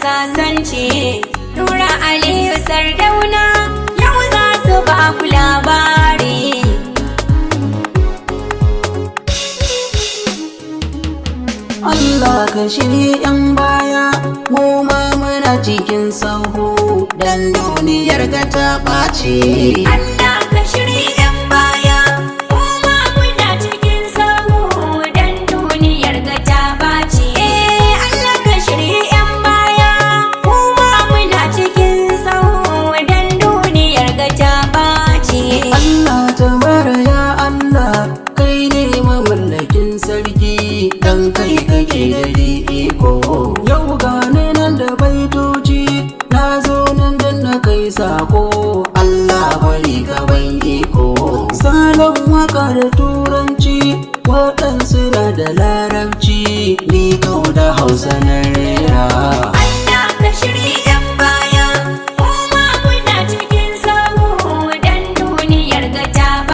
Sasanci. Nura Aliyu Sardauna, yau za su ba ku labari. Allah ka shirye 'yan baya, mu ma muna cikin sahu, dan duniyar ga ta ɓaci. Allah ka shirye 'yan baya, mu ma muna cikin sahu, dan duniyar ga ta ɓaci. Eh, Allah ka shirye 'yan baya, mu ma muna cikin sahu, dan duniyar ga ta ɓaci. Allah tabara ya Allah, kai ne mamallakin sarki, dan kai kake da iko. Yau gane nan da baitoci, na zo nan dan na kai sako, Allah bari ka ban iko. Salon waka da Turanci, waɗansu na da Larabci, ni kau da Hausa na